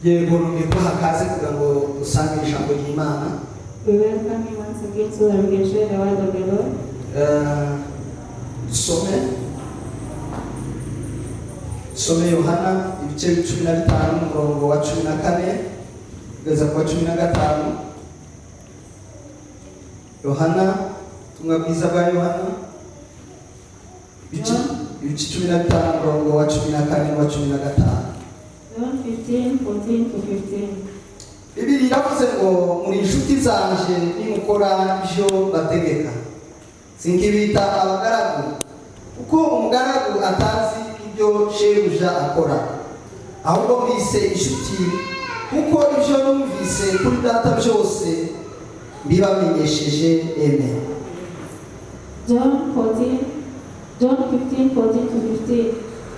Yego, nongeye kubaha kaze kugira ngo dusange ijambo ry'Imana. We welcome you once again so that we can share the word of the Lord. Dusome Yohana ibice 15, umurongo wa 14 kugeza ku wa 15. Yohana, ubutumwa bwiza bwa Yohana, ibice 15, umurongo wa 14 n'uwa 15. John 15, 14 to 15. Bibiri iravuze ngo: "Muri inshuti zanje nimukora ibyo bategeka. Sinkibita abagaragu, kuko umugaragu atazi ibyo shebuja akora, ahubwo mbise inshuti, kuko ibyo numvise kuri Data byose mbibamenyesheje." Amen. John 14, John 15, 14 to 15.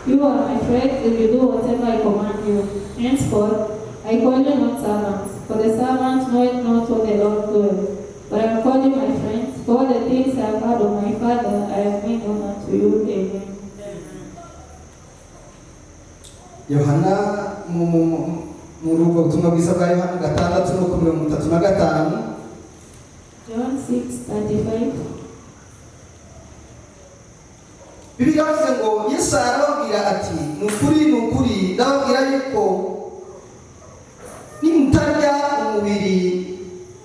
"You are my friends if you do whatever I command you. Henceforth, I call you not servants, for the servant knoweth not what the Lord doeth. But I have called you my friends, for all the things I have heard of my Father I have made known unto you." Amen. Yohana, muri ubwo butumwa bwiza bwa Yohana 6 no ku 35. John 6, 35. Bibiliya yavuze ngo Yesu arababwira ati: "Ni ukuri, ni ukuri, ndababwira yuko nimutarya umubiri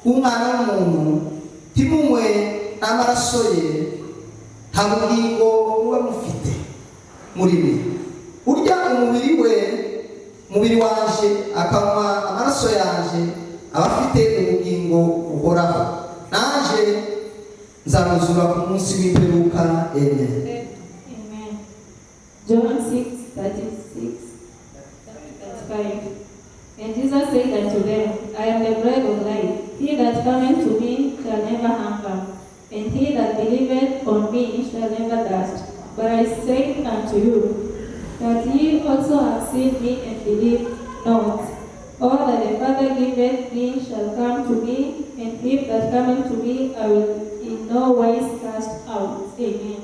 w'Umwana w'umuntu, ntimunywe n'amaraso ye, nta bugingo muba mufite muri mwe. Urya umubiri we, umubiri wanje, akanywa amaraso yanje, aba afite ubugingo buhoraho, nanje nzamuzura ku munsi w'imperuka." Amen. Amen. John 6, 36, 35. And Jesus said unto them, "I am the bread of life. He that cometh to me shall never hunger, and he that believeth on me shall never thirst. But I say unto you, that ye also have seen me and believe not. All that the Father giveth me shall come to me, and him that cometh to me I will in no wise cast out." Amen.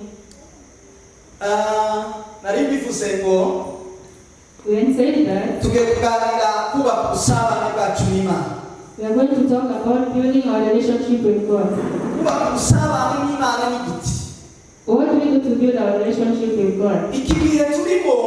Ah, nari mbivuze ngo We had said that tugiye kuganira kubaka ubusabane bwacu n'Imana. we are going to talk about building our relationship with God. Kubaka ubusabane n'Imana ni gute? What do we do to build our relationship with God? Iki gihe turimo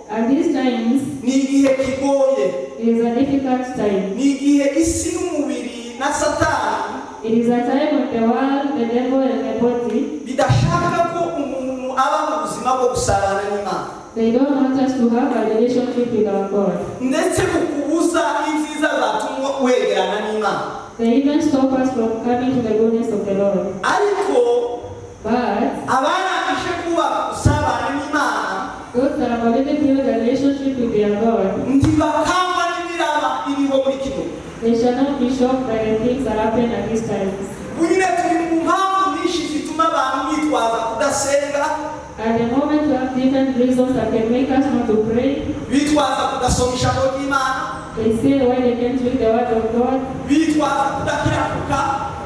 At these times, ni igihe kigoye. It is a difficult time. Ni igihe isi n'umubiri na Satani It is a time when the world, the devil, and the body, bidashaka ko umuntu aba mu buzima bwo gusabana n'Imana, they don't want us to have a relationship with our God. Ndetse bukubuza ibyiza zatuma wegerana n'Imana. They even stop us from coming to the goodness of the Lord. Ariko But abarangije kubaka ubusabane n'Imana those that have already built a relationship with their God, ntibakangwa n'imiraba iriho muri kino. They shall not be shocked by the things that happen at these times. Ubu nyine turi mu mpamvu nyinshi zituma abantu bitwaza kudasenga, At the moment, we have different reasons that can make us not to pray. Bitwaza kudasoma ijambo ry'Imana, They say why they can't read the word of God, bitwaza kudakiranuka,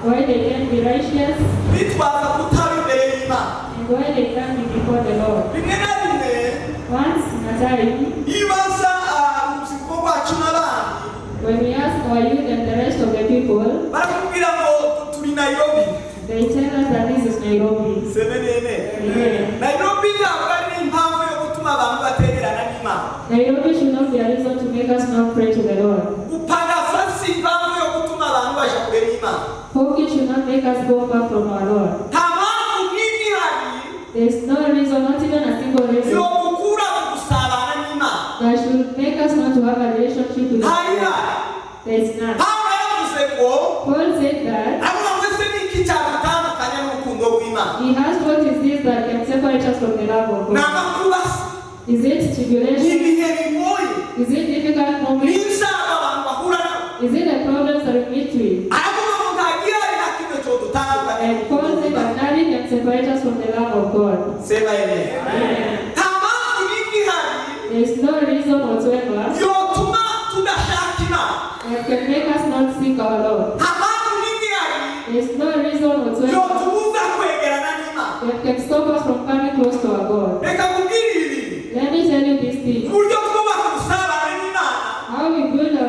why they can't be righteous, bitwaza kutaba imbere y'Imana. And why they can't be before the Lord. Rimwe na rimwe, Once in a time, iyo ubaza urubyiruko rwacu n'abandi, when we ask our youth and the rest of the people, barakubwira ngo turi Nairobi. They tell us that this is Nairobi. Semenene. Amen. Nairobi ntabwo ari impamvu yo gutuma abantu bategerana n'Imana. Nairobi should not be a reason to make us not pray to the Lord. Gupagasa si impamvu yo gutuma abantu baja kure n'Imana. Poking should not make us go far from our Lord. Nta mpamvu n'imwe ihari There is no reason, not even a single reason, yo gukura mu gusabana n'Imana. That should make us not to have a relationship with the Nta Lord. Ihari. There is none. Pawulo yaravuze ngo, Paul said that avuga ngo: "Ese ni iki cyadutandukanya n'urukundo rw'Imana?" he asked, "What is this that can separate us from the love of Ni God?" amakuba se? Is it Ni tribulation? ibihe bigoye? Is it difficult Ni moments? ibyago abantu bahura nabo? Is it the problems that we meet with? Aravuga ngo nta gihari na kimwe cyodutandukanya. And Paul said that nothing can separate us from the love of God. Sema amen. Amen. Nta mpamvu n'imwe ihari There is no reason whatsoever yotuma tudashaka Imana. That can make us not seek our Lord. Nta mpamvu n'imwe ihari There is no reason whatsoever yotubuza kwegerana n'Imana. That can stop us from coming close to our God. Reka nkubwire ibi bintu. Let me tell you this thing. Uburyo twubaka ubusabane n'Imana How we build our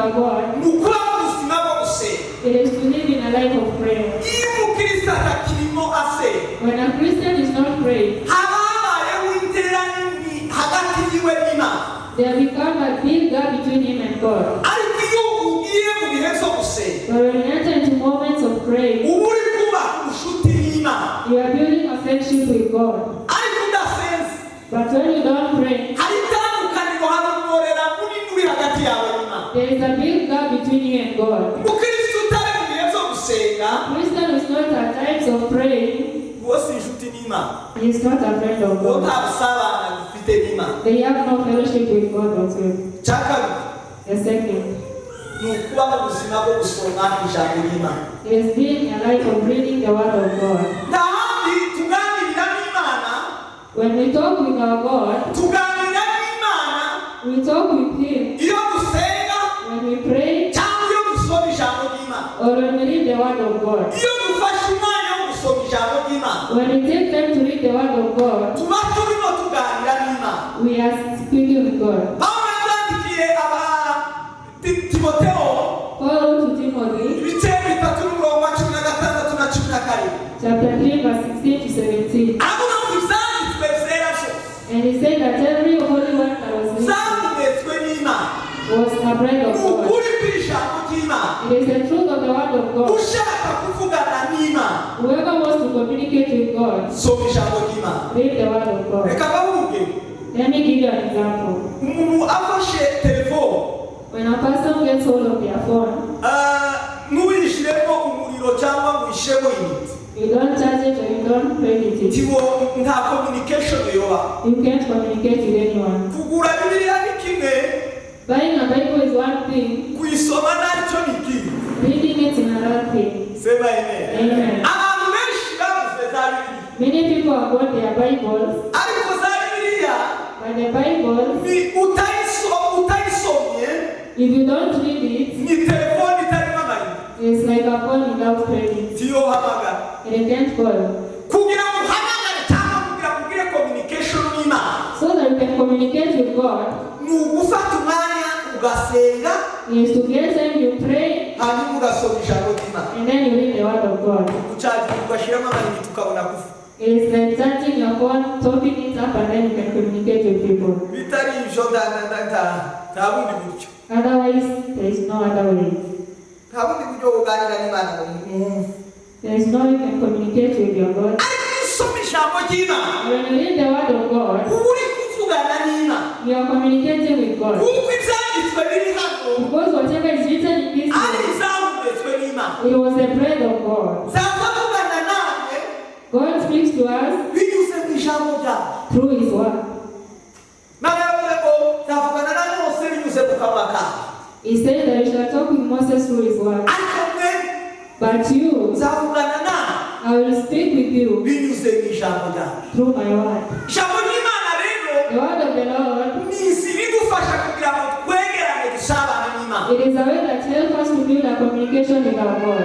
our God, Ni ukuba mu buzima bwo gusenga. It is to live in a life of prayer. Iyo umukristo atakirimo asenga, When a Christian is not praying, haba habayeho intera nini hagati yiwe n'Imana. There become a big gap between him and God. Ariko iyo ugiye mu bihe byo gusenga, But when you enter into moments of praying, uba uri kubaka ubucuti n'Imana. You are building a friendship with God. Ariko udasenze, But when you don't pray, hari itandukaniro, hari umworera munini uri hagati yawe n'Imana. There is a big gap between you and God. Umukristo utari mu bihe byo gusenga, Christian is not at times of praying, uwo si inshuti n'Imana. He is not a friend of Uwo God. nta busabane dufite n'Imana. They have no fellowship with God whatsoever. Icya kabiri The second ni ukuba mu buzima bwo gusoma ijambo ry'Imana. Is being a life of reading the Word of God. Nta handi tuganirira n'Imana. When we talk with our God, Tuganira n'Imana we talk with Him. Iyo dusenga When we pray cyangwa iyo dusoma ijambo ry'Imana. Or when we read the Word of God. Iyo dufashe umwanya wo gusoma ijambo ry'Imana, When we take time to read the Word of God, tuba turimo tuganira n'Imana. We are speaking with God. Pawulo yandikiye aba Timoteo Paul wrote to Timothy, ibice 3 n'umurongo wa 16 na 17. Chapter 3, verse 16 to 17. Aravuga ngo ibyanditswe byera byose And he said that every holy word that was written byahumetswe n'Imana. Was a breath of God. Ukuri kw'ijambo ry'Imana. It is the truth of the Word of God. Ushaka kuvugana n'Imana, Whoever wants to communicate with God, soma ijambo ry'Imana. Read the Word of God. Reka mbahe urugero. Let me give you an example. Umuntu afashe telefone, When a person gets hold of their phone, ntuyishyiremo umuriro cyangwa ngo uyishyiremo unité, you don't charge it or you don't credit it. Tiwo nta communication yoba. You can't communicate with anyone. Kugura Bibiliya ni kimwe, Buying a Bible is one thing, kuyisoma nacyo ni ikindi. Reading it is another thing. Sema amen. Amen. Abantu benshi baguze za Bibiliya, Many people have bought their Bibles, ariko za Bibiliya but the Bibles, ni utayisomye, if you don't read it, ni telefone itarimo amayinite. It's like a phone without credit. Ntiyohamagara. And it can't call. Kugira ngo uhamagare cyangwa kugira ngo ugire communication n'Imana, So that you can communicate with God, ni ugufata umwanya ugasenga, is to get time you pray hanyuma ugasoma ijambo ry'Imana. And then you read the Word of God. Ucaginga ugashyiramo amayinite ukabona kuva. It is like charging your phone, topping it up, and then you can communicate with people. Bitari ibyo nta bundi buryo. Otherwise, there is no other way. Nta bundi buryo buganira n'Imana ngo mwumve. There is no way you can communicate with your God. Ariko iyo usoma ijambo ry'Imana, When you read the Word of God, uba uri kuvugana n'Imana, you are communicating with God. Kuko ibyanditswe biri hano Because whatever is written in this ari book, ibyahumetswe n'Imana. It was the breath of God. Zaza vugana namwe God speaks to us binyuze mu ijambo ryawe. Through His Word. Imana yaravuze ngo nzavugana na Mose binyuze mu kanwa kawe. He said that you shall talk with Moses through his word. Ariko mwe, But you, nzavugana nawe I will speak with you binyuze mu ijambo ryawe. Through my word. Ijambo ry'Imana rero The word of the Lord, ni inzira idufasha kugira ngo twegerane dusabane n'Imana. It is a way that helps us to build a communication with our God.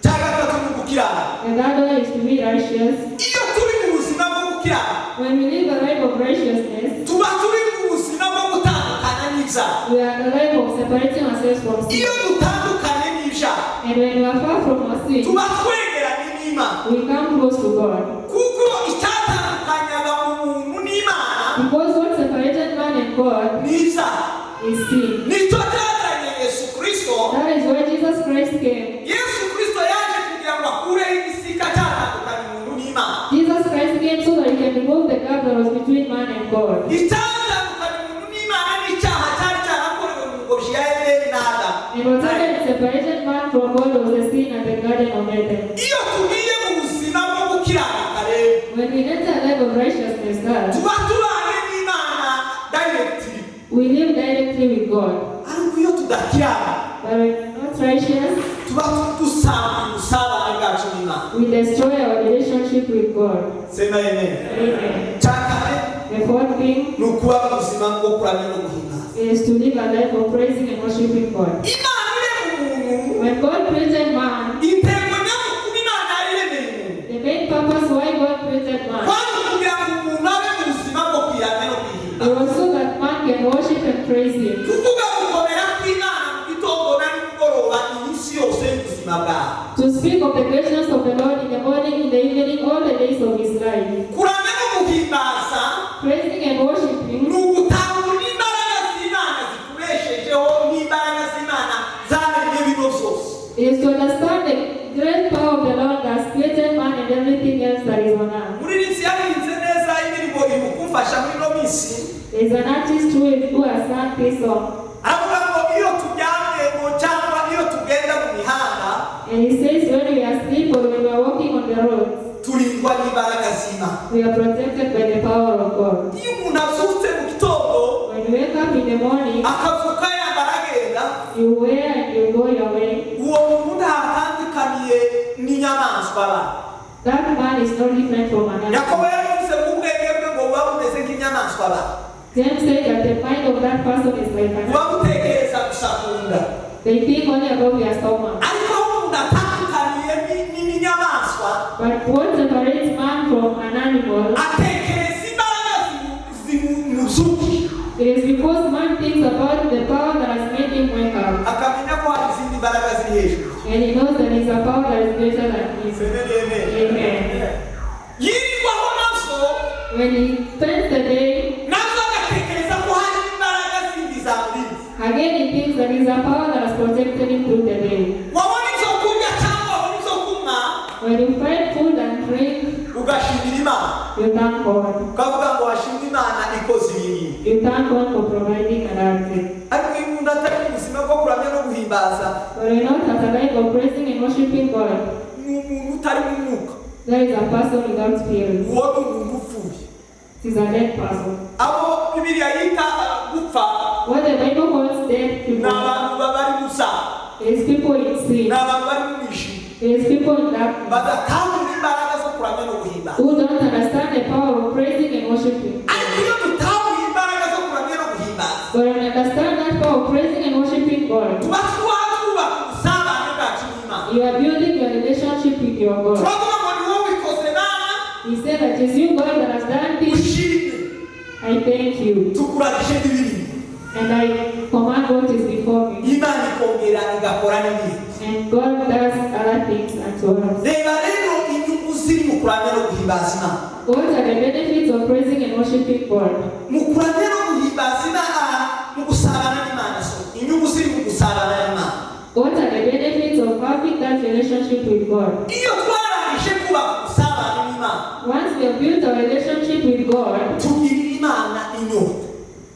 Cya gatatu ni ugukiranuka. The third one is to be righteous. Iyo turi mu buzima bwo gukiranuka, When we live a life of righteousness, tuba turi mu buzima bwo gutandukana n'ibyaha. We are in a life of separating ourselves from sin. Iyo dutandukanye n'ibyaha, And when we are far from our sin, tuba twegeranye n'Imana, we come close to God. Kuko icyatandukanyaga umuntu n'Imana Because what separated man and God ni ibyaha. Is sin. Nicyo cyazanye Yesu Kristo. That is why Jesus Christ came. Yesu Kristo yaje kugira ngo akureho igisika cyatandukanya umuntu n'Imana. Jesus Christ came so that he can remove the gap that was between man and God. Icyatandukanya umuntu n'Imana n'icyaha cyari cyarakorewe mu ngobyi ya Edeni na Adamu. And whatever separated man from God was the sin at the Garden of Eden. Iyo tugiye mu buzima bwo gukiranuka rero, When we enter a life of righteousness, that tuba tubanye n'Imana directly. We live directly with God. Ariko iyo tudakiranuka, But when we are not righteous, tuba dusanga ubusabane bwacu n'Imana. We destroy our relationship with God. Sema amen. Amen. Cya kane The fourth thing ni ukuba mu buzima bwo kuramya no guhimbaza. Is to live a life of praising and worshiping God. Imana irema umuntu, When God created man, intego nyamukuru Imana yaremeye umuntu the main purpose why God created man, kwari ukugira ngo umuntu abe mu buzima bwo kwiramya no it kwihimbaza. was so that man can worship and praise Him. Kuvuga gukomera kw'Imana mu gitondo. It is to understand the great power of the Lord that has created man and everything else that is on earth. Umuririmbyi yaririmbye neza indirimbo iri mu kumfasha muri ino minsi. There is an artist who has sung this song. Aravuga ngo iyo turyamye ngo cyangwa iyo tugenda mu mihanda, And he says when we are asleep or when we are walking on the roads, turindwa n'imbaraga z'Imana. We are protected by the power of God. Iyo umuntu abyutse mu gitondo, When you wake up in the morning, akavuka yambara agenda, you wear and you go your way. Uwo muntu ntatandukaniye n'inyamaswa ba. That man is no different from an Yakobo animal. yaravuze ngo ubwenge bwe ngo buba bumeze nk'inyamaswa ba. James said that the mind of that person is like an Buba butekereza gusa ku nda. They think only about their stomach. Ariko aho umuntu atandukaniye n'inyamaswa, But what separates man from an animal, atekereza imbaraga zimuzuki, it is because man thinks about the power that has made him wake up. Akamenya ko hari izindi mbaraga ziri hejuru. And he knows there is a power that is greater than him. Amen. Amen. Yirirwaho nazo, When he spends the day, nazo agatekereza ko hari imbaraga zindi zamurinze. Again he thinks there is a power that has protected him through the day. Wabona ibyo kurya cyangwa wabona ibyo kunywa, When you find food and drink, ugashimira Imana, you thank God. Ukavuga ngo washimwe Imana ikoze ibi ngibi. You thank God for providing an answer. Ariko iyo umuntu atari mu buzima bwo kuramya no guhimbaza, But we're not at a life of praising and worshiping God. Ni umuntu utari mu mwuka. There is a person without spirit. Uwo ni umuntu upfuye. It is a dead person. Abo Bibiliya yita gupfa, What the Bible calls dead ni people abantu bari mu byaha, is people in sin. Ni abantu bari mu mwijima, It is people in darkness badatahura imbaraga zo kuramya no guhimbaza. Who don't understand the power of praising and worshiping. Ariko iyo dutahuye imbaraga zo kuramya no guhimbaza, But when we understand that power of praising and worshiping God, tuba twubaka ubusabane bwacu n'Imana. You are building your relationship with your God. Turavuga ngo ni wowe ubikoze Mana. He said that it's you, God, that has done this. Ushimwe. I thank you. Tukuragije n'ibindi. And I command what is before me. Imana ikongera igakora n'ibindi. And God does other things unto us. Reba rero inyungu ziri mu kuramya no guhimbaza Imana. What are the benefits of praising and worshiping God? Mu kuramya no guhimbaza Imana, mu gusabana n'Imana, so inyungu ziri mu gusabana n'Imana. What are the benefits of having that relationship with God? Iyo twarangije kubaka ubusabane n'Imana, Once we have built our relationship with God, tugirira Imana inyota.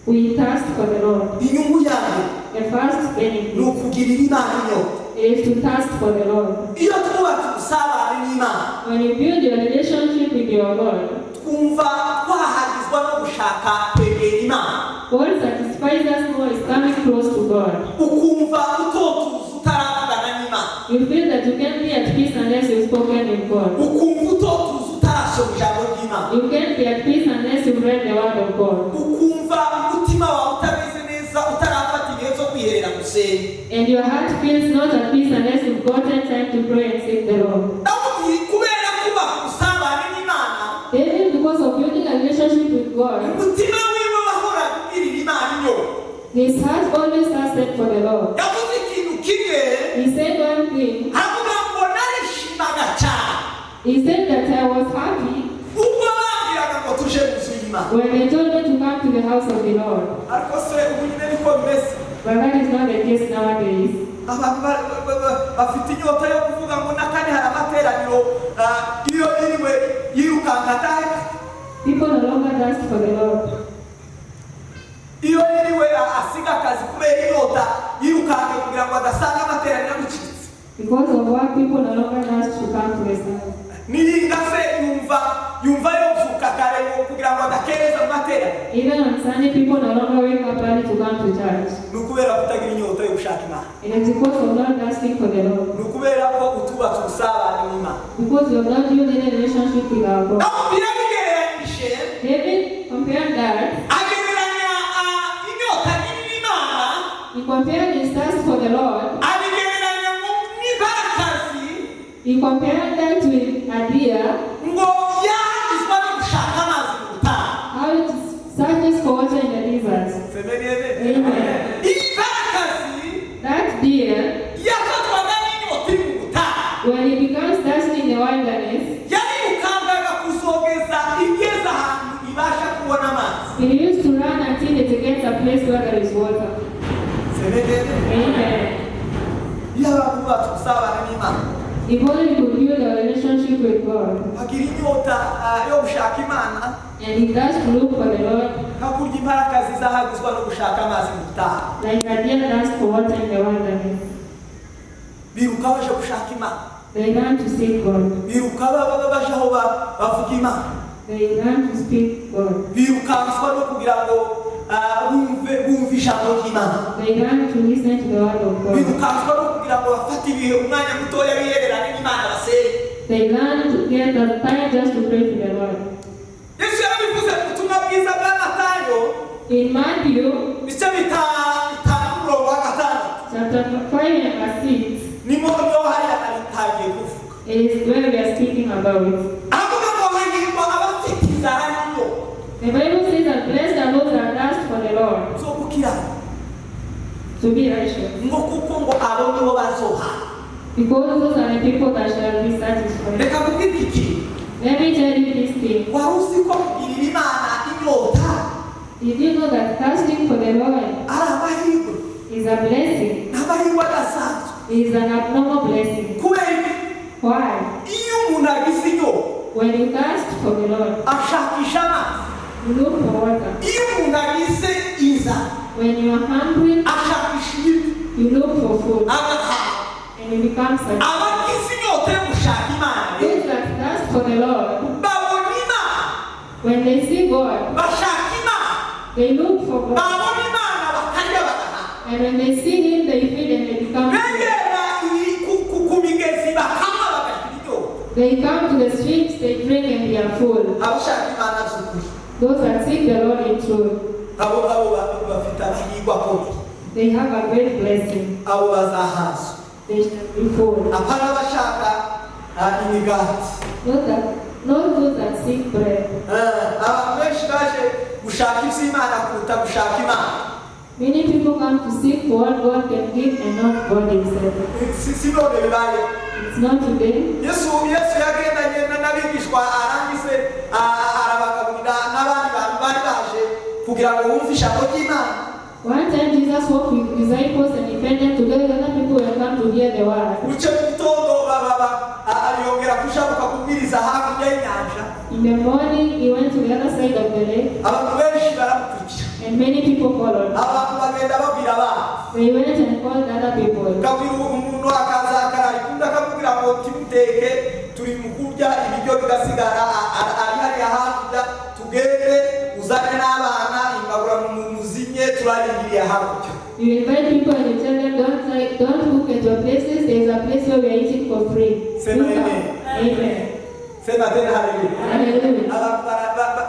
We thirst for the Lord. Inyungu ya mbere The first ni benefit ukugirira Imana inyota. Is to thirst for the Lord. Iyo twubatse ubusabane n'Imana, When you build your relationship with your God, twumva twahagizwa no gushaka kwegera Imana. What satisfies us more is coming close to God. Ukumva utotuza utaravugana n'Imana. You feel that you can't be at peace unless you've spoken with God. Ukumva utotuza utarasoma ijambo ry'Imana. You can't be at peace unless you've read the word of God. Ukumva umutima wawe utameze neza utarafata ibihe byo kwiherera gusenga. And your heart feels not at peace unless you've gotten time to pray and seek the Lord. Dawudi kubera kubaka ubusabane n'Imana, David, because of building a relationship with God, umutima wiwe wahoraga ugirira Imana inyota. His heart always thirsted for the Lord. Yavuze ikintu kimwe, He said one thing. Aravuga ngo narishimaga cyane He said that I was happy ubwo bambwiraga ngo tuje mu nzu y'Imana. When they told me to come to the house of the Lord. Ariko se ubu nyine niko bimeze? But that is not the case nowadays. Abantu bafite inyota yo kuvuga ngo n'akandi hari amateraniro, iyo yiriwe yirukanka atahe. People no longer thirst for the Lord. Iyo yiriwe asiga akazi kubera inyota yirukanka kugira ngo adasanga amateraniro amucitse. Because of work, people no longer thirst to come to the service. Niringa se yumva yozuka kare ngo kugira ngo adakereza mu materaniro. Even on Sunday, people no longer wake up early to come to church. Ni ukubera kutagira inyota yo gushaka Imana. It is because of not thirsting for the Lord. Ni ukubera ko utubatse ubusabane n'Imana. Because we have not built any relationship with our God. Dawudi yarabigereranyije, David compared that. Agereranya inyota nini n'Imana, He compared his thirst for the Lord. Abigereranya ngo n'imparakazi, He compared that with a deer, ngo yahagizwa no gushaka amazi mu butayu. How it searches for water in the desert. Amen. Amen. Iyi mparakazi That deer, yafatwaga n'inyota iri mu butayu, when it becomes thirsty in the wilderness, yarirukangaga kuzogeza igeze ahantu ibasha kubona amazi. It used to run until it gets a place where there is water. Amen. Iyo abantu bubatse ubusabane n'Imana, If only we could build a relationship with God. Bagira inyota yo gushaka Imana, And he does to look for the Lord nka kurya imparakazi zahagizwa no gushaka amazi mu butayu. Like a deer thirsts for water in the wilderness. Biruka baje gushaka Imana. They run to seek God. Biruka baba baje aho bavuga Imana. They run to speak God. Birukanswa no kugira ngo bumve ijambo ry'Imana. They run to listen to the word of God. Birukanswa no kugira ngo bafate ibihe, umwanya mutoya, bihererane n'Imana, basenge. They run to get the time just to pray to the Lord. Yesu yarabivuze mu butumwa bwiza bwa Matayo, In Matthew ibice 5 umurongo wa 6. Chapter 5 and verse 6 Nimo niho hariya naritangiye kuvuga. Is where we are speaking about. Aravuga ngo hahirwa abafite inzara n'inyota The Bible says that blessed are those that thirst for the Lord, zo gukiranuka, to be righteous, ngo kuko ngo abo nibo bazohaga. Because those are the people that shall be satisfied. Reka kubwira iki kintu. Let me tell you this thing. Wari uzi ko kugirira Imana inyota Did you know that thirsting for the Lord ari amahirwe? Is a blessing? Ni amahirwe adasanzwe. Is an abnormal blessing. Kubera iki? Why? Iyo umuntu agize inyota, When you thirst for the Lord, ashakisha amazi. You look for water. Iyo umuntu agize inzara, When you are hungry, ashakisha ibiryo, you look for food agahaga. And you become satisfied. Abagize inyota yo gushaka Imana rero, Those that thirst for the Lord, babona Imana, when they see God, bashaka Imana, they look for God. Babona Imana bakarya bagahaga. And when they see Him, they feed and they become full. Begera ku migezi bakanywa bagashira inyota. They come to the streams, they drink and they are full. Abashaka Imana z'ukuri, Those that seek the Lord in truth, abo ngabo bafite amahirwe akomeye. They have a great blessing. Abo bazahazwa. They shall be full. Apana abashaka imigati. Not those that seek bread. Abantu benshi baje gushaka iby'Imana kuruta gushaka Imana. Many people come to seek for what God can give and not God Himself. Si none bibaye. It's not today. Yesu yagendanye n'abigishwa, arangize arabagaburira n'abandi bantu bari baje kugira ngo bumve ijambo ry'Imana. One time Jesus walked with disciples and he fed them together. Other people were come to hear the word. Buce mu gitondo yongera kushabuka kubwiriza hakurya y'inyanja. In the morning, he went to the other side of the lake Abantu benshi baramukurikira. And many people followed. Abantu bagenda babwira abandi. They went and called other people. Ukabwira umuntu akaza akararika undi akamubwira ngo timuteke, turi mu kurya ibiryo bigasigara, ari hariya hakurya, tugende uzane n'abana, imbabura muzinye, turarindiriye hakurya. You invite people and you tell them, don't cook at your places. There's a place where we are eating for free. Say You amen. come. Amen. Sema tena haleluya. Hallelujah. Abantu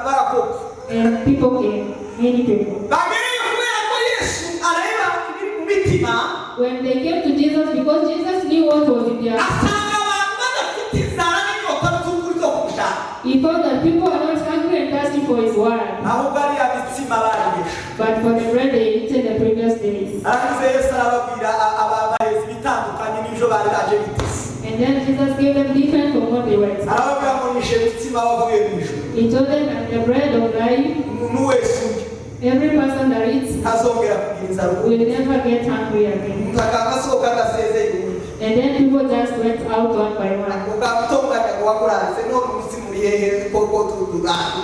barakoka. And people came, many people. Bagereye kubera ko Yesu areba ibiri mu mitima, When they came to Jesus, because Jesus knew what was in their asanga abantu badafite inzara n'inyota by'ukuri zo kumushaka, He found that people are not hungry and thirsty for His word, ahubwo ari ya mitsima bariye, but for the bread they eaten the previous days. Arangiza Yesu arababwira abaheza ibitandukanye n'ibyo bari baje biteze. And then Jesus gave them different from what they were expecting. Arababwira ngo nishe mutsima wavuye mu ijuru. He told them that the bread of life, Umuntu wese urya every person that eats ntazongera kugira inzara ukundi. Will never get hungry again. Umuntu akanga asohoka adasezeye uwundi. And then people just went out one by one. Ukatonganya ngo wakuranze none umutsima uri hehe koko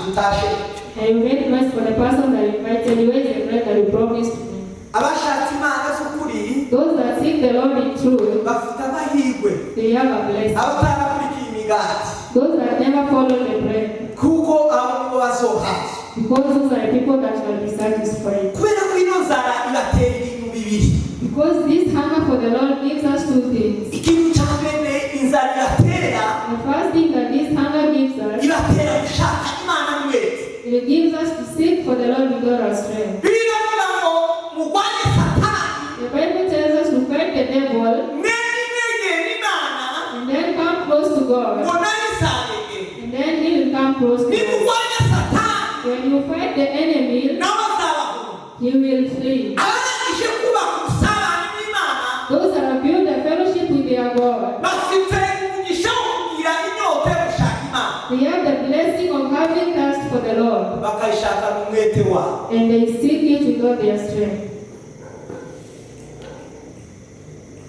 tutashe? And you make noise for the person that invited you, where is the bread that you promised me? Abashatse Imana z'ukuri Those that seek the Lord in truth, bafite amahirwe. They have a blessing. Abatarakurikira imigati, Those that never follow the bread, kuko abo nibo bazohaza. Because those are the people that shall be satisfied. Kubera ko ino nzara ibatera ibintu bibiri. Because this hunger for the Lord gives us two things. Ikintu cya mbere inzara ibatera, The first thing that this hunger gives us, ibatera gushaka Imana mwete. It gives us to seek for the Lord with all our strength. Bibiliya iravuga ngo murwanye Satani, The Bible tells us to fight the devil mwene mwegera Imana, and then come close to God, ngo nayo izabegera. And then He will come close to us. Nimurwanya Satani, When you fight the enemy, nawe azabahunga. He will flee. Abarangije kubaka ubusabane n'Imana Those that have built a fellowship with their God, bafite umugisha wo kugira inyota yo gushaka Imana, they have the blessing of having thirst for the Lord, bakayishakana umwete wabo. And they seek it with all their strength.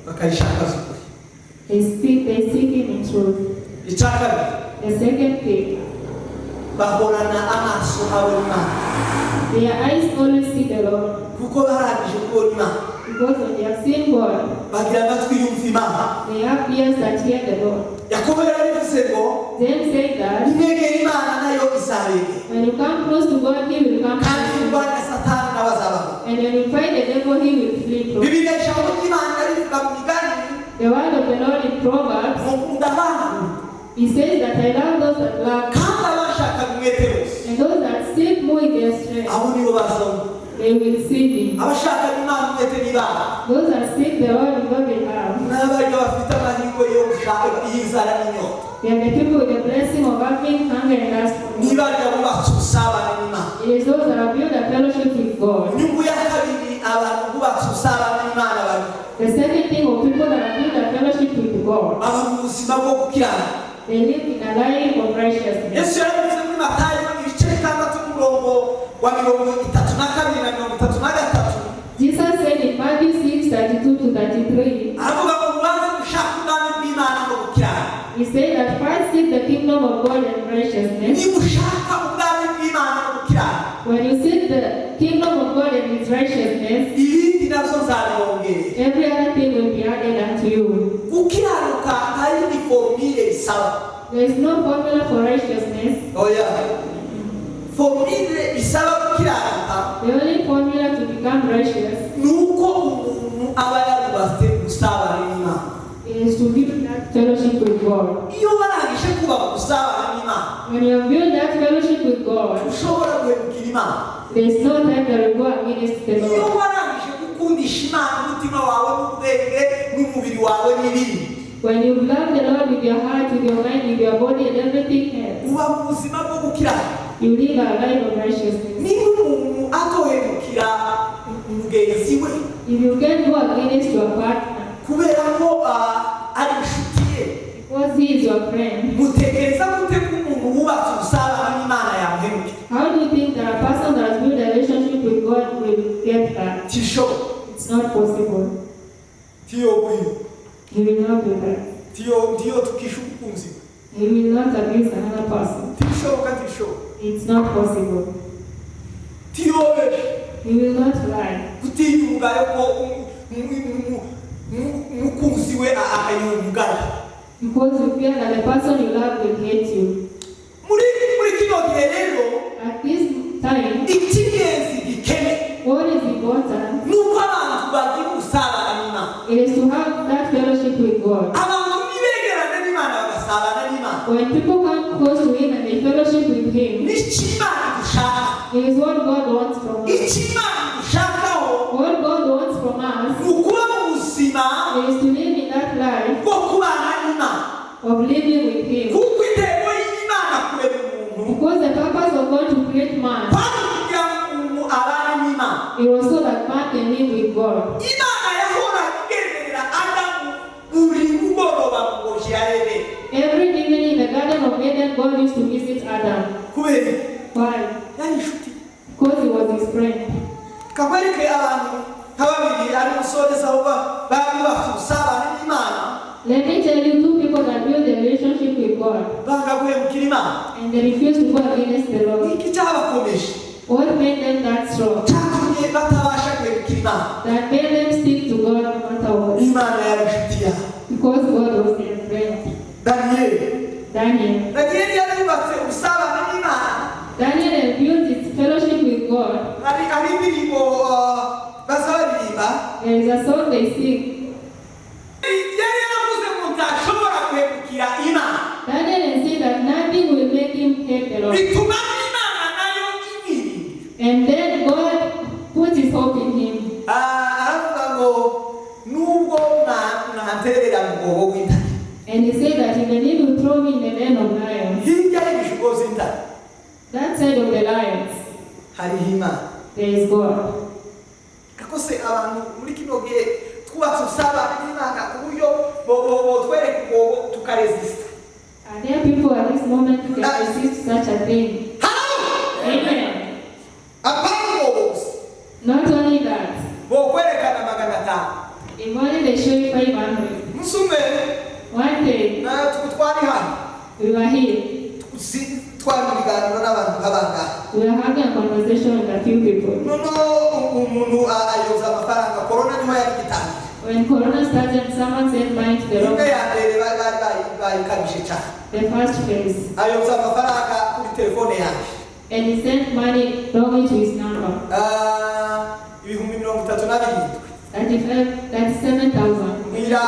Bakayishaka z'ukuri. They seek Him in truth. Icya kabiri, The second thing, bahorana amaso abona Imana. Their eyes always see the Lord. Kuko barangije kubona Imana. Because when they have seen God, bagira amatwi yumva Imana. They have ears that hear the Lord. Yakobo yarabivuze ngo James said that nimwegera Imana nayo izabegera, when you come close to God, He will come kandi close to you. murwanya Satani nawe azabaho. And when you fight the devil, he will flee from you. Bibiliya, ijambo ry'Imana rivuga mu Migani The word of the Lord in Proverbs, ngo nkunda abantu he says that I love those that love me, kandi abashaka umwete bose, and those that seek more in their strength, abo nibo bazabona. They will see me. Abashaka Imana umwete n'ibanga, Those that seek the Lord with all they have, n'abarya bafite amahirwe yo gushaka y'inzara n'inyota, they are the people with the blessing of having hunger and thirst for God. Nibarya bubatse ubusabane n'Imana. It is those that have built a fellowship with God. Inyungu ya kabiri abantu bubatse ubusabane n'Imana bari The second thing of people that have built a fellowship with God, baba mu buzima bwo gukiranuka. They live in a life of righteousness. Yesu yarabivuze muri Matayo ibice 6 n'umurongo wa 32 na 33. Jesus said in Matthew 6 32 to 33, Aravuga ngo mubanze gushaka ubwami bw'Imana no gukiranuka. He said that first seek the kingdom of God and righteousness. Niba ushaka ubwami bw'Imana no gukiranuka, When you seek the kingdom of God and His righteousness, ibindi nabyo nzabibongerera. Every other thing will be added unto you. Gukiranuka nta yindi formule bisaba. There is no formula for righteousness. Oya, formule bisaba gukiranuka The only formula to become righteous ni uko umuntu aba yarubatse ubusabane n'Imana. Is to build that fellowship with God. Iyo warangije kubaka ubusabane n'Imana, When you have built that fellowship with God, ushobora guhemukira Imana. There is no time that will go against the Iyo Lord. warangije gukundisha Imana umutima wawe n'ubwenge n'umubiri wawe n'ibindi, When you love the Lord with your heart, with your mind, with your body, and everything else, uba mu buzima bwo gukiranuka. You live a life of righteousness. Niba umuntu atohemukira mugenzi we If you can go against your partner kubera ko ari inshuti ye, because he is your friend, mutekereza gute ko umuntu wubatse ubusabane n'Imana yamuhemukira? How do you think that a person that has built a relationship with God will get that? Tishoboka. It's not possible. Tiyogwiwe. He will not do that. Tiyo tiyo tukisha umukunzi we. He will not abuse another person. Tishoboka, tishoboka. It's not possible. Tiyobeshe. He will not lie. Gutinya umugayo ko umukunzi we akayumugayo. Because you fear that the person you love will hate you. Muri kino gihe rero, At this time, icy'ingenzi gikene what is important ni uko abantu bagira ubusabane n'Imana. It is to have that fellowship with God. Abantu nibegerane n'Imana bagasabana n'Imana, When people come close to Him and they fellowship with Him, nicyo Imana dushaka. It is what God wants from us. Icyo Imana dushakaho What God wants from us ni ukuba mu buzima is to live in that life bwo kubana n'Imana, of living with Him. Kuko intego y'Imana kurema umuntu Because the purpose of God to create man, kwari ukugira ngo umuntu abane n'Imana. It was so that man can live with God. Imana yahoraga igenderera Adamu buri mugoroba mu ngobyi ya Edeni. Every evening in the Garden of Eden, God used to visit Adam. Kubera iki? Why? Yari inshuti. Because he was his friend. Kakwereke abantu nka babiri ari musoreza aho bari bafite ubusabane n'Imana, Let me tell you two people that built a relationship with God banga guhemukira Imana. And they refused to go against the Lord. Niki cyabakomeje What made them that strong? Cyatumye batabasha guhemukira Imana? That made them stick to God no matter what. Imana yari inshuti yabo. Because God was their friend. Daniyeli. Daniel. Daniyeli yari yubatse ubusabane n'Imana. Daniel had built his fellowship with God. Hari indirimbo baza baririmba. There is a song they sing. Yari yaravuze ngo ntashobora guhemukira Imana. Daniel had said that nothing will make him hate the Lord. Bituma Imana nayo imwiringira. And then God put his hope in him. Aravuga ngo nubwo mwanterera mu mwobo w'intare, And he said that even if you throw me in the den of lions, hirya y'ibishuko by'intare that side of the lions, hariho Imana. There is God. Ariko se abantu muri kino gihe twubatse ubusabane n'Imana ku buryo botwereka umwobo tukaresista? Are there people at this moment who can resist such a thing? Amen. Apana umwobo gusa. Not only that, Bokwerekana 500, if only they they show you 500. Umunsi umwe One day, twari hano we were here. Twari mu biganiro n'abantu nk'abangahe. We were having a conversation with a few people. Noneho umuntu ayoza amafaranga, korona niho yari igitangira. When Corona started, someone sent money to the wrong, Imwe ya mbere bari bayikabije cyane. The first phase. Ayoza amafaranga kuri telefone yanjye. And he sent money wrongly to his number. 37,000. 35, 37,000. Mbwira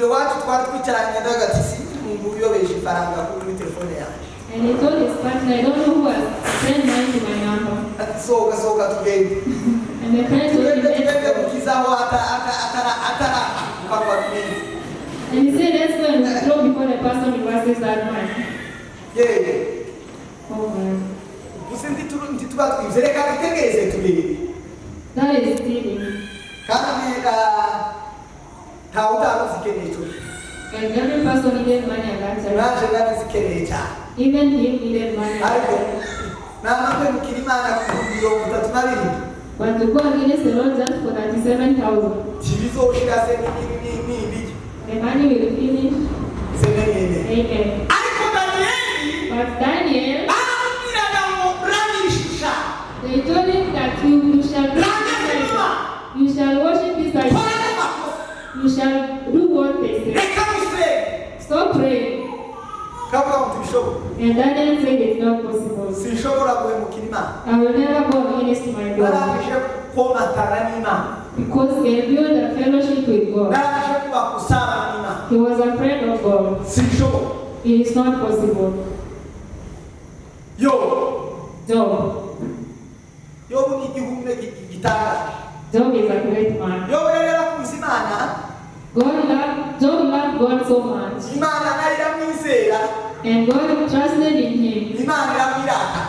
iwacu twari twicaranye, ndaga ati sinzi umuntu uyobeje ifaranga kuri telefone yanjye. And he told his partner, "I don't know who has sent money to my number." Ati sohoka, sohoka tugende. And the friend told him, tugende, tugende "Let's go." mukizaho atarahaguka ngo abimenye. And he said, "Let's go and withdraw before the person reverses that money." Yewe. Oh man. Gusa ntituba twibye, reka dutegereze turebe. That is stealing. Kandi ntawe utaruzikeneye icyo gihe. And every person needed money at that time. Naje nari zikeneye cyane. Even him needed money at that Ariko time. namahemukira Imana ku 37,000. But to go against the Lord just for 37,000, ntibizoshira se n'ibiki? The money will finish. Se n'ibindi. Amen. Ariko Daniyeli But Daniel, baramubwiraga ngo ramwishisha. They told him that you shall you shall worship this idol. Kora n'amakosa. You shall do what they say. Reka musenge. Stop praying. Kavuga ngo ntibishoboka. And Daniel said it's not possible. Sinshobora guhemukira Imana. I will never go against my God. Narangije komatana n'Imana. Because he built a fellowship with God. Narangije kuba usabana n'Imana. He was a friend of God. Sinshobora. It is not possible. Yobu. Job. Yobu ni igihume gitangaje. Job is a great man. Yobu yari yarakunze Imana. God loved, Job loved God so much. Imana nayo iramwizera. And God trusted in him. Imana iramwirata.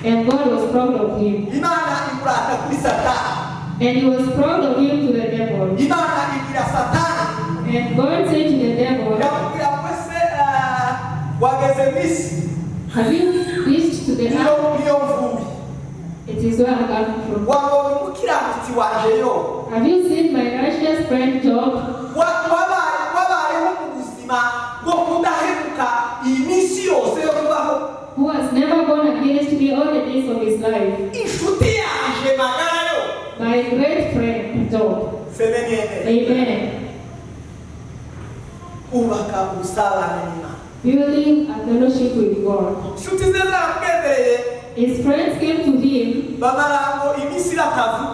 And God was proud of him. Imana imurata kuri Satani. And he was proud of him to the devil. Imana ibwira Satani. And God said to the devil, iramubwira ngo ese wageze mu isi? "Have you reached to the niyo earth? Niyo mvuye. It is where I'm coming from. Wabonye umukiranutsi wanje yo? Have you seen my righteous friend Job, Wabayeho mu buzima bwo kudahemuka iyi minsi yose yo kubaho, who has never gone against me all the days of his life? Inshuti yanje magara yo. My great friend Job." Semeniyene. Amen. Ubaka ubusabane n'Imana. Building a fellowship with God. Inshuti ze zaramugendereye. His friends came to him Bamara ngo iminsi iratavu.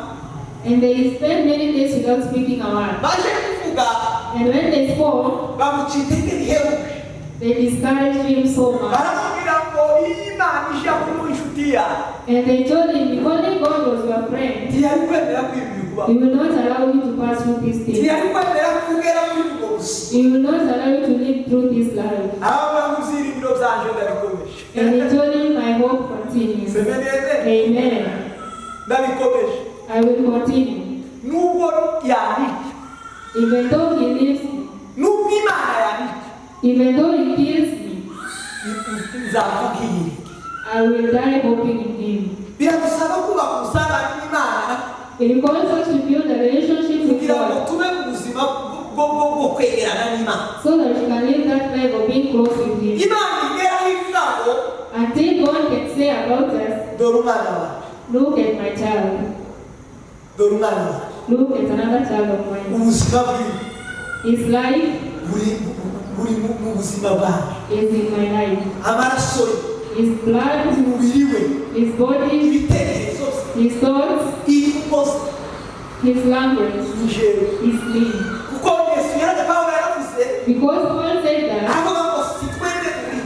And they spent many days without speaking a word. Baje kuvuga, And when they spoke, bamuca intege bihebuje. They discouraged him so much. Baramubwira ngo iyo Imana ije kuba inshuti yawe, And they told him, "If only God was your friend, ntiyari kwemera ko ibi bikubaho. He will not allow you to pass through these things. Ntiyari kwemera ko ugera muri ubwo buzima." He will not allow you to live through this life." Aravuga ngo ibyiringiro byanje ndabikomeje. And he told him, "My hope continues." Semeneze. Amen. Ndabikomeje. I will continue. Nubwo yanica, Even though he leaves me, nubwo Imana yanica, even though he kills me, nzapfa nkiyiringiye. I will die hoping in him. Biradusaba kubaka ubusabane n'Imana It requires us to build a relationship with kugira ngo God tube mu buzima bwo kwegerana n'Imana, so that we can live that life of being close with him. Imana igeraho ivuga ngo, Until God can say about us, "Dore umwana wawe." "Look at my child, "Dore umwana wawe." Look at another child of mine." Ubuzima bwiwe His life buri mu buzima bwawe. Is in my life. Amaraso ye, His blood, umubiri we, his body, ibitekerezo bye, his thoughts, imvugo ze, his language ni jewe. Is me. Kuko Yesu yaraje, Pawulo yaravuze, Because Paul said that, aravuga ngo si twebwe turi,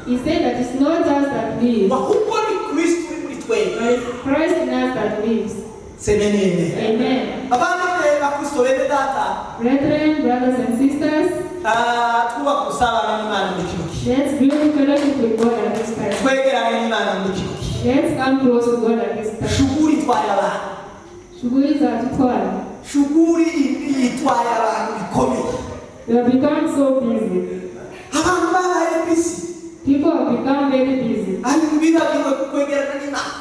he said that it's not us that live, ahubwo ni Kristo uri muri twebwe. But it's Christ in us that lives. Semenene. Amen. Abavandimwe ba Kristo, bene data, Brethren, brothers and sisters, twubaka ubusabane n'Imana muri kino gihe. Let's build fellowship with God at this time. Twegerane n'Imana muri kino gihe. Let's come close to God at this time. Shuguri itwaye abantu. Shughuli zatutwara. Shuguri itwaye abantu bikomeye. We have become so busy. Abantu babaye busy. People have become very busy. Ariko bibagiwe kwegerana n'Imana.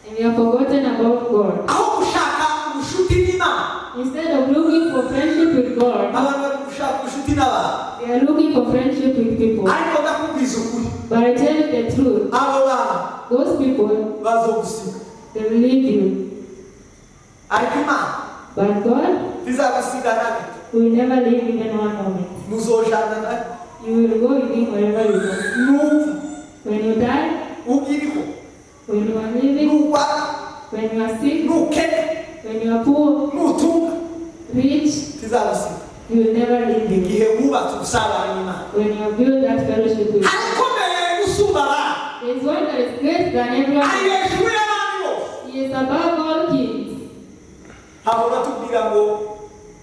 And we have forgotten about God. Aho gushaka ubucuti n'Imana, Instead of looking for friendship with God, abantu ubucuti n'abantu. They are looking for friendship with people. Ariko ndakubwiza ukuri, But I tell you the truth, abo bantu those people, bazogusiga, they will leave you. Ariko Imana But God ntizagusiga na gato. Will never leave even one moment. Muzojana nayo. You will go with Him wherever you go. Nupfa, When you die, ukiriho, when you are living, nurwara, when you are sick, nukena, when you are poor, nutunga, rich, ntizagusiga. He will never leave you. Igihe wubatse ubusabane n'Imana, When you build that fellowship with Him, arakomeye gusumba abandi. there is one that is greater than everyone. Ari hejuru y'abandi bose. He is above all kings. Hahora tubwira ngo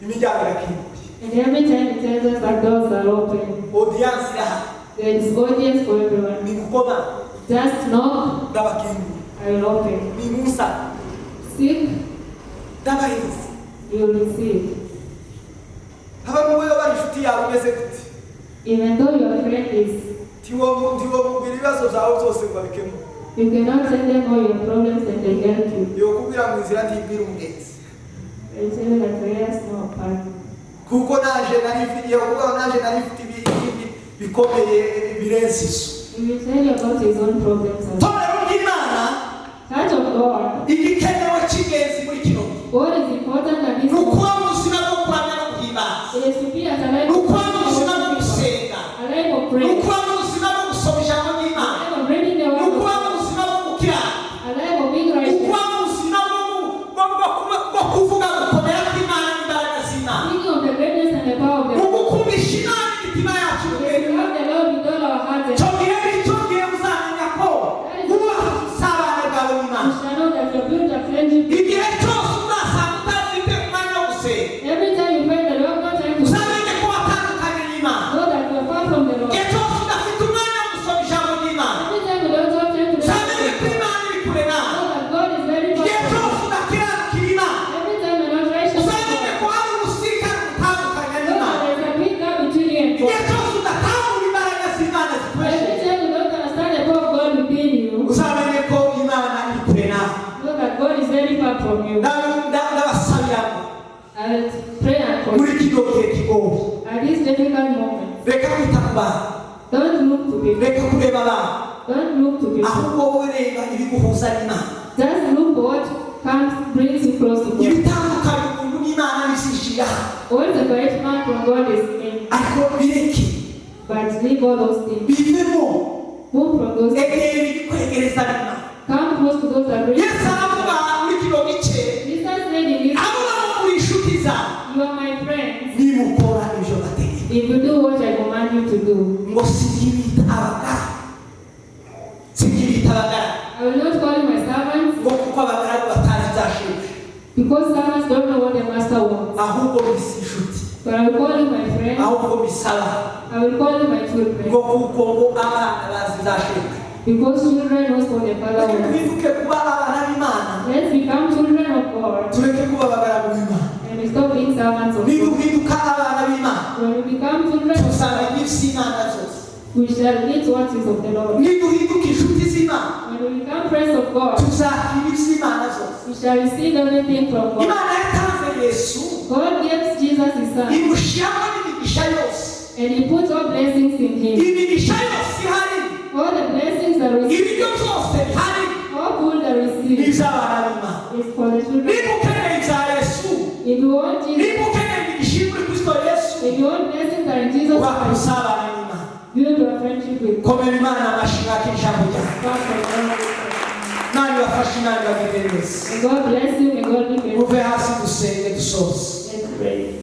imiryango irakinguye. And every time he tells us that doors are open, Audience irahari. There is audience for everyone. Ni gukoma. Just knock, Ndabakingura. I will open. Ni musa. Seek, Ndabahereza. You will receive. Haba n'ubwo yoba ari inshuti yawe umeze gute, Even though your friend is, ntiwomubwira ibibazo byawe byose ngo abikemure. You cannot tell them all your problems and they help you. Yokubwira ngo inzira ntibwira umugenzi. They tell you that prayers no part. Kuko naje nari mfite, yokubwira ngo naje nari mfite ibindi bikomeye birenze izo. He will tell you about his own problems. And Torero ry'Imana, Church of God, igikenewe cy'ingenzi muri kino gihe what is important at this ni moment ukuba mu buzima bwo kuramya no guhimbaza, is to be at a life ni of ukuba mu buzima bwo gusenga, a life of ni prayer, ukuba mu buzima bwo gusoma ijambo ry'Imana, a life of reading the ni word of ukuba God, mu buzima bwo gukiranuka, a life of being ni righteous, ukuba mu buzima bwo kuvuga gukomera kw'Imana n'imbaraga z'Imana, thinking of the greatness and the power of the ni Lord. ugukundisha Imana imitima yacu. It is to love the Lord with all our hearts and Icyo gihe nicyo gihe uzamenya ko wubaha ubusabane bwawe n'Imana. you shall know that you build a friendship. Igihe cyose uzasanga udafite umwanya wo gusenga, Every time you find that you have no time to pray, uzamenye ko watandukanye n'Imana. Know that you are far from the Lord. Igihe cyose udafite umwanya wo gusoma ijambo ry'Imana, Every time you don't have time to uzamenye ko pray, Imana iri kure nawe. know that God is very far Igihe from you. cyose udakiranukira Imana, Every time you're not righteous, uzamenye ko hari urusikane rutandukanya know n'Imana. that there is a big gap between you and God. Igihe cyose udatahura imbaraga z'Imana zikoresheje, Every time you don't understand the power of God within you, uzamenye ko Imana iri kure nawe. Know that God is very far from you. Ndabasabira ngo I will pray and for muri kino gihe kigoye, at this difficult moment, reka kwita ku bantu, don't look to people. Reka kureba abantu, Don't look to people. Ahubwo wowe reba ibiguhuza n'Imana. Just look for what comes brings you close to God. Ibitandukanye umuntu n'Imana bizishira, What separates man from God is in, ariko bireke, but leave all those things. Bivemo. Move from those things. Egera ibikwegereza n'Imana. Come close to those that bring. Yesu aravuga muri kino gice, Jesus said in this, avuga ngo muri inshuti zawe "You are my friends nimukora ibyo bategeka. If you do what I command you to do." Ngo sinkibita abagaragu, sinkibita abagaragu, I will not call you my servants ngo kuko abagaragu batazi ibya shebuja, because servants don't know what the master wants. Ahubwo mbise inshuti, But I will call you my friends. Ahubwo mbise abana, I will call you my children ngo kuko ngo abana bazi ibya shebuja. Because children knows what the father Reka wants. duhinduke kuba abana b'Imana, Let's become children of God tureke kuba abagaragu b'Imana. And we stop being servants of God. Niduhinduka abana b'Imana, When we become children of tuzamenya iby'Imana byose. We shall eat what is of the Lord. Niduhinduka inshuti z'Imana, When we become friends of God, tuzakira iby'Imana byose. We shall receive everything from God. Imana yatanze Yesu, God gives Jesus his son imushyiramo n'imigisha yose. And he puts all blessings in him. Imigisha yose ihari, All the blessings that receive, ibiryo byose bihari, all food that ni receive iby'abana b'Imana. Is for the children. Niba ukeneye ibya Yesu, If you want Jesus, niba ukeneye imigisha iri muri Kristo Yesu, if you want blessings that are in Jesus ubaka Christ, ubusabane n'Imana. Build your friendship with God. Komera Imana amashyi mwakira ijambo ryawe. God for God. Imana ibafashe, Imana ibagirire neza. May God bless you. May God be with you. Muve hasi dusenge dusoze. Let's pray.